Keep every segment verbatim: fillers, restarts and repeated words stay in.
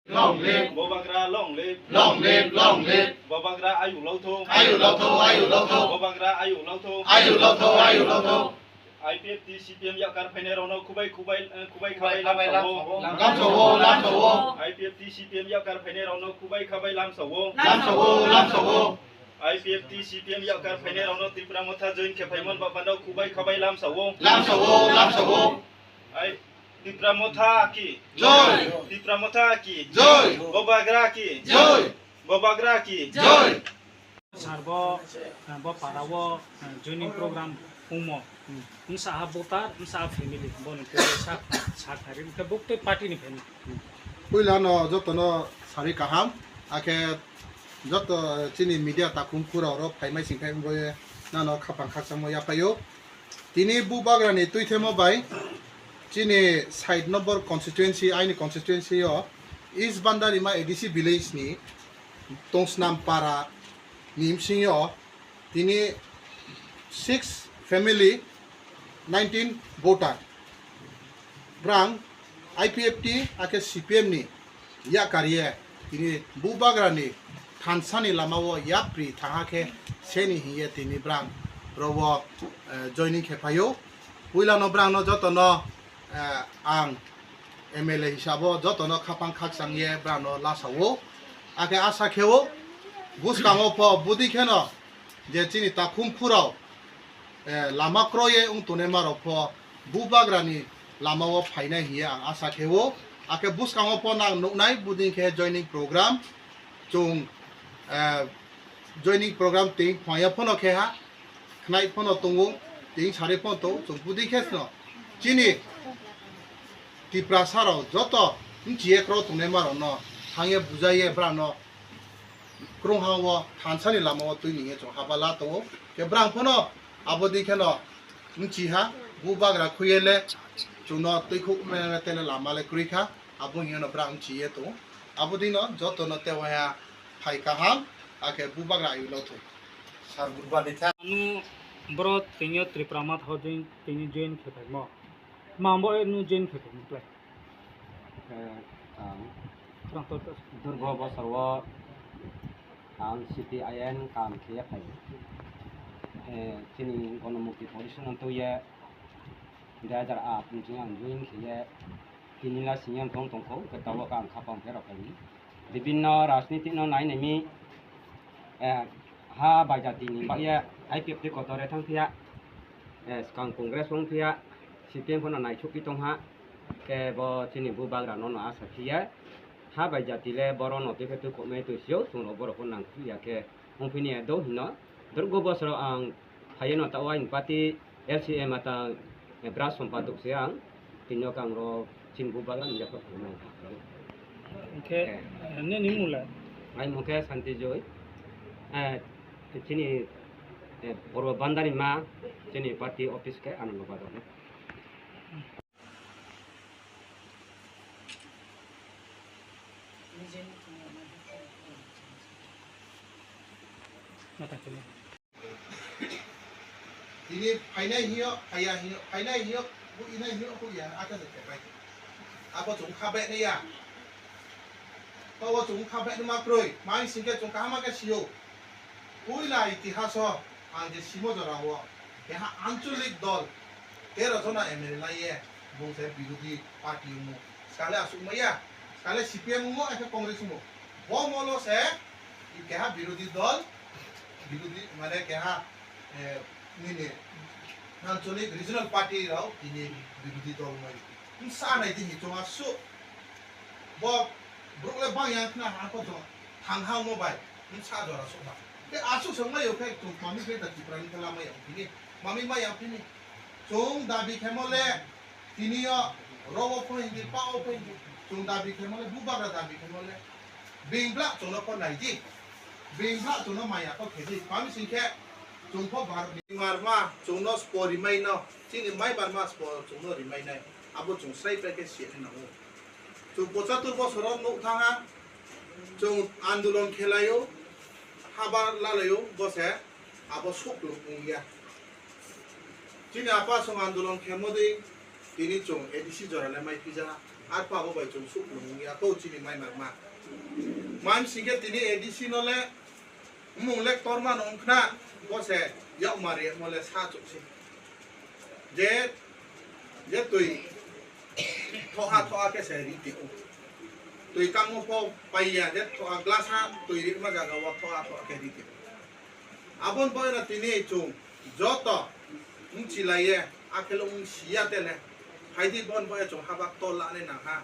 Long live. Bubagra long live. Long live, long live. Bubagra ayuk lotho. Ayuk lotho, ayuk lotho. Bubagra ayuk lotho. Ayuk lotho, ayuk lotho. I P F T C P M yakar phainai rokno khubai khubai, eh, khubai khabai lamsao. Lamsao, lamsao. I P F T C P M yakar phainai rokno khubai khabai lamsao. Lamsao, lamsao. I P F T C P M yakar phainai rokno Tipra Motha join khe phaimon bapano khubai khabai lamsao. Lamsao, lamsao. Ai, Tipra Motha ki. Joy. Tipra Motha ki. Joy. Bubagra ki. Joy. Bubagra ki. Joy. Sar bo, eh, bo para o, eh, joining program wngmo. Bwsa ha voter, bwsa ha family, boni twi sak, sak hari, hwnkhe bo twi party ni family. Puila no joto no sari kaham, akhe joto chini media takhum khura oro phaimai singkhai wngwi nano khapang khakchangma yaphaio. Tini Bubagra ni twithemo bai chini side number constituency, aini constituency o East Bandarima A D C village ni Tongsnam para ni bsing o tini six family, nineteen voter. Brang I P F T akhe C P M ni yakar ye tini Bubagra ni thansa ni lama o yapri thangha khe seni hiye tini brang rogo, eh, joining khe phaio. Puila no brang no joto no, eh, ang M L A hisabo joto no khapang khakchang ye brang no lasao. Akhe asa kheo bwskango pho budi kheno je chini takhum khurao, eh, lama kroye wng tongnai marok pho Bubagra ni lama o phainai hiye ang asa kheo. Akhe bwskango pho nang nuknai buding khe joining program chung, eh, joining program ting phwaya phono khe ha khnai phono tongo, ting sari phono tongo, chung buding khe no chini Tiprasa rok joto mchiye kro tongnai marok no thangye bujaye brang no Krungha o thansa ni lama o twi ni ye chwng haba la tongo. Khe brang phano abo di kheno mchi ha, Bubagra khuye le chwngno twi khuk me tele lama le kwrwi kha, abo hiya no brang mchi ye tongo. Abo di no joto no tei waya phai kaham, akhe Bubagra ayu lo thung. Sar Bubagra ni tha. Anu bro tini Tripura mat ho din tini join khe phaimo. Ma bo nu join khe phaimo play. Khe ang Khorang tor tor. Durgo bosor o ang C P I M kam khe phai. Eh, chini Gonomukti Foundation no twiye dui hajar aat ni sini ang join khe ye tini la senior tong tongkho, khe tabok ang khapang pherok khaini. Bibinno rajniti no nai nai mi, eh, ha bai jati ni bagya I P F T kotore thang phiya, eh, skang Congress wng phiya, C P M phano naithok pi tong ha, khe bo chini Bubagra no no asa phiya, ha bai jati le boro no twi khe twi koknai twi sio, chwng rok borok pho nang phiya khe wng phini do hino, durgo bosoro ang Hayano ta wain party L C M ata, eh, bra sompaduk se ang, tini o kang ro chin Bubagra ni yaphar khulumai. Hingkhe, eh, nini mung le? Ai mung khe Santi Joy. Eh, chini, eh, Purbo Bandari ma, chini party office khe Anando Bazar. Tini phainai hiyo, phaiya hiyo, phainai hiyo, huinai hiyo, huiya, ata se tepai. Abo chwng kha bai naiya. Tawo chwng kha bai numa kroi, mai singke chwng kahama khe siyo. Puila itihaso ang je simo jorao keha ancholik dol tero jona M L A laiye bung se birodhi party wngmo. Skale aswk maya, skale C P M wngmo, ekhe Congress wngmo. Bo molo se keha birodhi dol, birodhi mane keha, eh, nini ancholik regional party rao tini birodhi dol wngmai. Wngsa nai di hichonga su. Bo borok le bang yang khna ha ko jong thang ha mo bai. Wngsa jora sok ba. Te aswk sok mai yo khe chung mami khe ta Tripura ni khe lama yang phini. Mami ma yang phini. Chung dabi khe mo le tini yo ro o phoi di pa o phoi di. Chung dabi khe mo le Bubagra dabi khe mo le. Bing bla chung no pho nai di. Bing bla chung no maya ko khe di. Mami sing khe chung pho bar mar ma chung no spo ri mai no. Chini mai bar ma spo chung no ri mai nai. Abo chung srai pai khe si nai nango. Chwng pochattor bosoro nuk thangha, chwng andolon khelaio, habar lalaio, bose abo sukluk wngya. Chini apa chwng andolon khelmodi, tini chwng A D C jorale mai phijaha. Arpha bo bai chwng suk nung ya kho chini mai ma ma. Mam singke tini A D C no le mung le torma no wngkhna bo se yakma re mo le sa chuk si. Je, je twi thoha thoha khe se ri tiko. Twi kangmo pho paiya je thoha glass ha twi ri ma jaga o thoha thoha khe ri tiko. Abon boyno tini chwng joto wng chilaiye akhelo wng siya tele. Phaidi bon boya chwng habak tol lane nangha.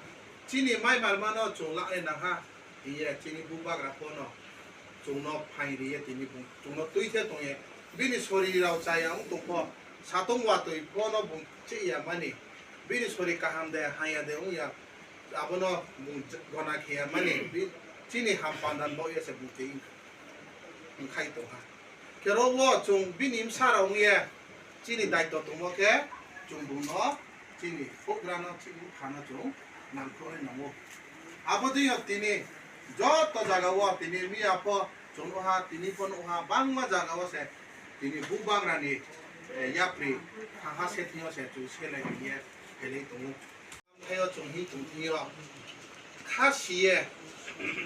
Chini mai malmano chwng lane nangha. Hiye chini bubagra pono chwngno phain riye tini bung chwngno twi khe tongye. Bini sori rao chaya wng tongkho. Satung watwi pono bung chiya mani. Bini sori kaham de haya de wngya. Abono bung gona khiya mani. Bi-, chini ham pandan boya se bung twi wngkha. Wngkhai tongha. Khe ro wo chwng bini bwsarok wngya chini daitw tongmo khe chwng bungno chini houhgrano chini buphano chwng nangkuknai nango. Abo twi tini joto jagao tini miya pho chwng nuha tini pho nuha bangma jagao se tini bubagrani, eh, yapri thanha sethingo se chwng selai hiye phelai tongo. Thaio chwng hing tong thio. Kha siye,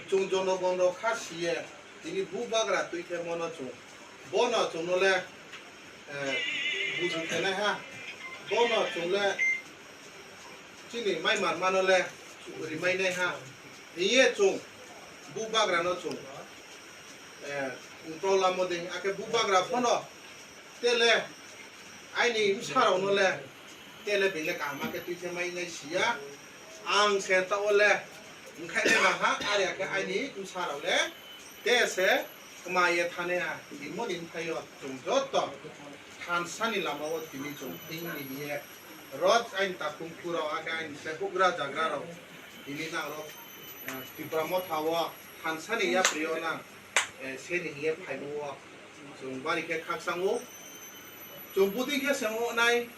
chwng jonogon rok kha siye, tini bubagra twi khe mono chwng. Bono chwngno le, eh, buji khenai ha. Bono chwng le chini mai mar mano le rimai nai ha. Hiye chwng bubagra no chwng, eh, tolamo de, akhe bubagra phono tele aini bwsarokno le tele bini kaham khe twi khe mai nai siya. Ang se tao le wngkhai le naha, are khe aini bwsarok le te se kwmaiye thane ha. Himoni bwthaio chwng joto thansani lamao tini chwng thwngni hiye rot aini takhum phurok akhe aini se hugra jagra rok tini nang rok, eh, Tipra Motha o thansani yapri o nang, eh, seni hiye phaimo o. Chwng bari khe khakchang o. Chwng buding khe se wngnai.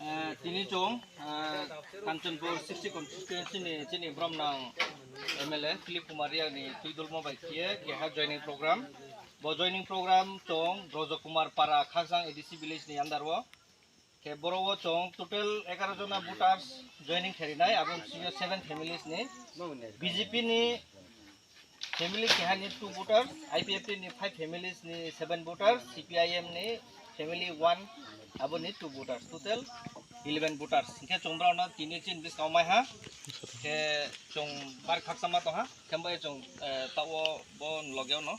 Eh, tini chwng, eh, Kanchanpur sixty constituency ni chini Bromnang M L A Philip Kumar Riang ni twidulmo bai khiye keha joining program. Bo joining program chwng Brojo Kumar Para Khakchang A D C village ni under o. Khe boro o chwng total egaroh jona voters joining khairinai, abo bisingo seven families ni B J P ni family keha ni two voters, I P F T ni five families ni seven voters, C P I M ni family one abo ni two voters, total eleven voters. Hinkhe chwng borok no tini chin bwskango mai ha. Khe chwng bar khakchangma tong ha. Khe bai chwng, eh, tao bo loge o no.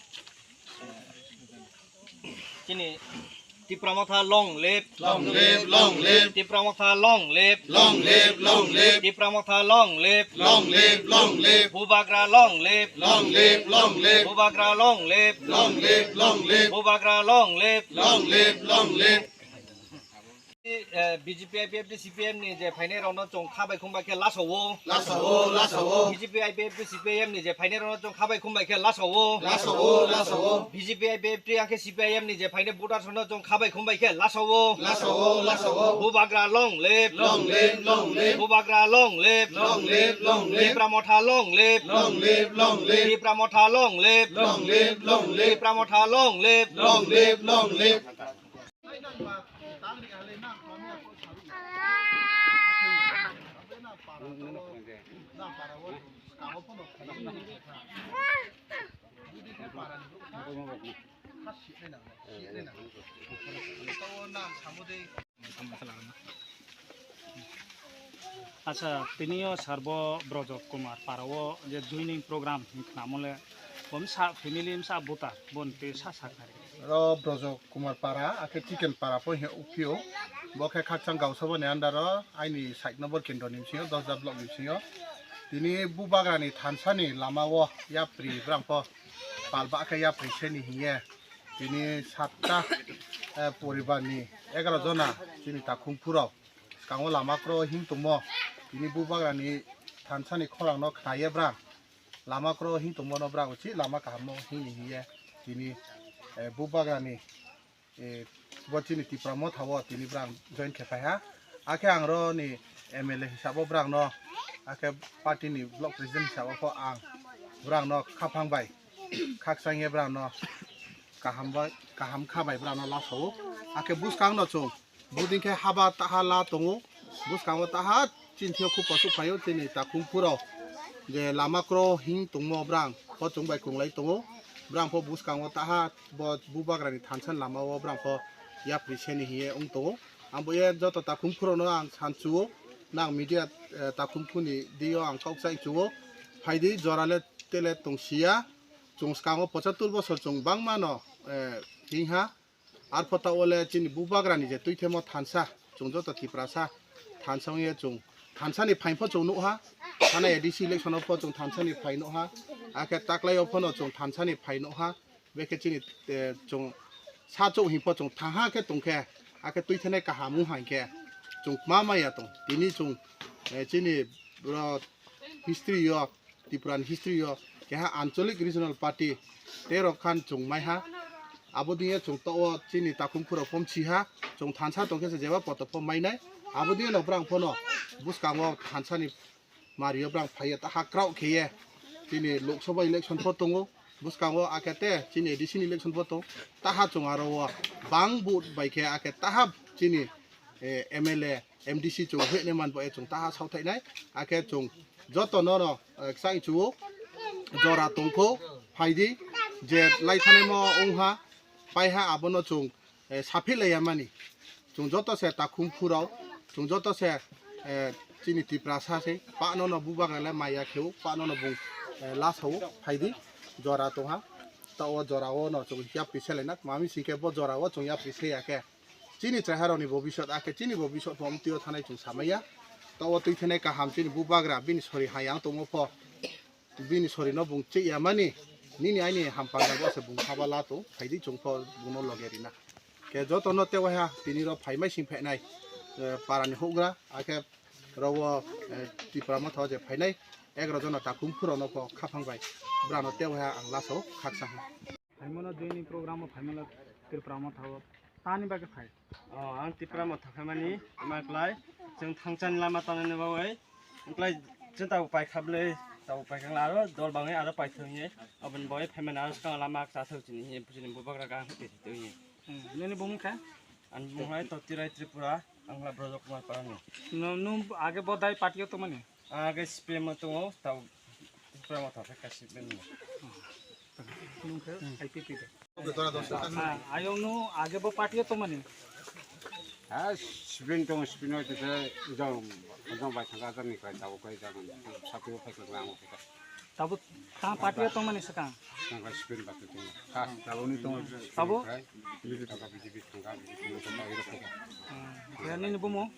Chini Tipra Motha long live. Long live, long live. Tipra Motha long live. Long live, long live. Tipra Motha long live. Long live, long live. Bubagra long live. Long live, long live. Bubagra long live. Long live, long live. Bubagra long live. Long live, long live. Eh, B J P, I P F T, C P I M ni je phainai rokno chwng kha bai khum bai khe laso o. Laso o, laso o. B J P, I P F T, C P I M ni je phainai rokno chwng kha bai khum bai khe laso o. Laso o, laso o. B J P, I P F T, akhe C P I M ni je phainai voters rokno chwng kha bai khum bai khe laso o. Laso o, laso o. Bubagra long live. Long live, long live. Bubagra long live. Long live, long live. Tipra Motha long live. Long live, long live. Tipra Motha long live. Long live, long live. Tipra Motha long live. Long live, long live. Acha, tini o sir bo Brojo Kumar Para o je joining program hing khna mole, bo msa family msa buta, bo ni twi sa sa khnari. Oro Brojo Kumar Para, akhe Chicken Para pho hing uphio. Bo khe Khakchang Gausabo ni under o, aini side number kendro ni bisingo, Dosda block ni bisingo. Tini Bubagra ni thansa ni lama o yapri brang pho pal ba khe yapri se ni hing ye. Tini satta, eh, poribar ni egaroh jona chini takhum phurok. Skango lama kro hing tongmo. Tini Bubagra ni thansa ni khorang no khna ye brang. Lama kro hing tongmo no brang uchi lama kaham mo hing hing ye. Tini, eh, Bubagra ni, eh, bo chini Tipra Motha o tini brang join khe phai ha. Akhe ang ro ni M L A hisabo brang no, akhe party ni block president hisabo pho ang Brang no khaphang bai khakchang ye brang no kaham bai, kaham kha bai brang no la sao. Akhe buskang no chung buding khe haba taha la tongo. Buskango taha chinthio khu posu phaio chini takhum phuro je lama kro hing tongmo brang pho chung bai kunglai tongo. Brang pho buskango taha bo bubagra ni thansa lama o brang pho yapri seni hiye ong tongo. Ang bo ye joto takhum phuro no ang san chuo, nang media, eh, takhum phuni dio ang kok chai chuo. Phaidi jora le tele tongsiya. Chung skango pochattur bosor chung bangma no, eh, hing ha. Arpho ta ole chini bubagra ni je tuithemo thansa, chung joto Tiprasa thansa wngye chung thansa ni phain pho chung nuh ha. Thana A D C election o pho chung thansa ni phain nuh ha. Akhe taklai o pho no chung thansa ni phain nuh ha. Bekhe chini, eh, chung sa chuk hing pho chung thang ha khe tong khe, akhe tuithanai kaham wng hai khe chung ma maya tong. Tini chung, eh, chini bro history yo, Tripura ni history yo keha Anchalik Regional Party tei rok khan chung mai ha. Abo diye chung to o chini takhum phuro phom si ha, chung thansa tong khe se jeba poto phom mai nai. Abo diye no brang pho no buskango thansa ni Mario brang phaiye taha kraw kheye. Chini Lok Sabha election pho tongo. Buskango akhe te chini A D C ni election pho tong. Taha chung aro o bang vote bai khe akhe taha chini, eh, M L A, M D C chung hwene man bo e chung taha sauthainai. Akhe chung joto no no, eh, kchang chuo jora tongkho phaidi je lai thanai mo ong ha pai ha abono chung eh, saphi laiya mani. Chung joto se takhum phurao, chung joto se, eh, chini Tiprasa se, pa no no bubagra le maya kheu, pa no no bung, eh, lasao phaidi, jora tongha. Ta o jora o no chung yapri selainak, mami singkhe bo jora o chung yapri seya khe. Chini cheharoni bobisot, akhe chini bobisot pho amtio thanai chung samaya. Ta o twi thanai kaham chini bubagra, bini sori hayang tongmo pho. Bini sori no bung chih ya mani, nini aini hampang bo se bung haba la tong, phaidi chung pho bung no loge rina. Khe joto no tei waiha tini ro phai mai sing phainai, eh, para ni houhgra, akhe ro o, eh, Tipra Motha o je phainai, egaroh jono takhum phuro no pho khaphang bai, bwrano tei waiha ang laso khaksa ha. Phaimano joini program o phaimano Tipra Motha o tani bagwi phai. Oh, ang Tipra Motha phaimani, ma klai, chwng thangchani lama tanani bagwi, klai, chwng tabuk paikha bwlwi, tabuk paikha aro dol bangwi aro paithakni, aboni bagwi phaimani aro swkang lama chathok chini, chini bubagra gang hwtwi hwtwi. Hmm, nini bumung kha? Ani bumung hai Totirai Tripura, ang la Brojo Kumar Parani. No, no, age bodai party o tongmani? Age C P M o tongo, tau Tripura Motha khe C P M no. Nung khe I P P de. Ah, ayong no age bo party o tongmani? Ha, sibin tong, sibin o tise jong, jong bai thangka jani kai tabo kai jang, sakri o phai klang o phai. Tabo ta party o tongmani sakang? Nang kai sibin ba tong. Ha, tabo ni tong. Tabo? Bini thangka B J P thangka, B J P no thangka, iro phai. Hmm, ya nini bumo?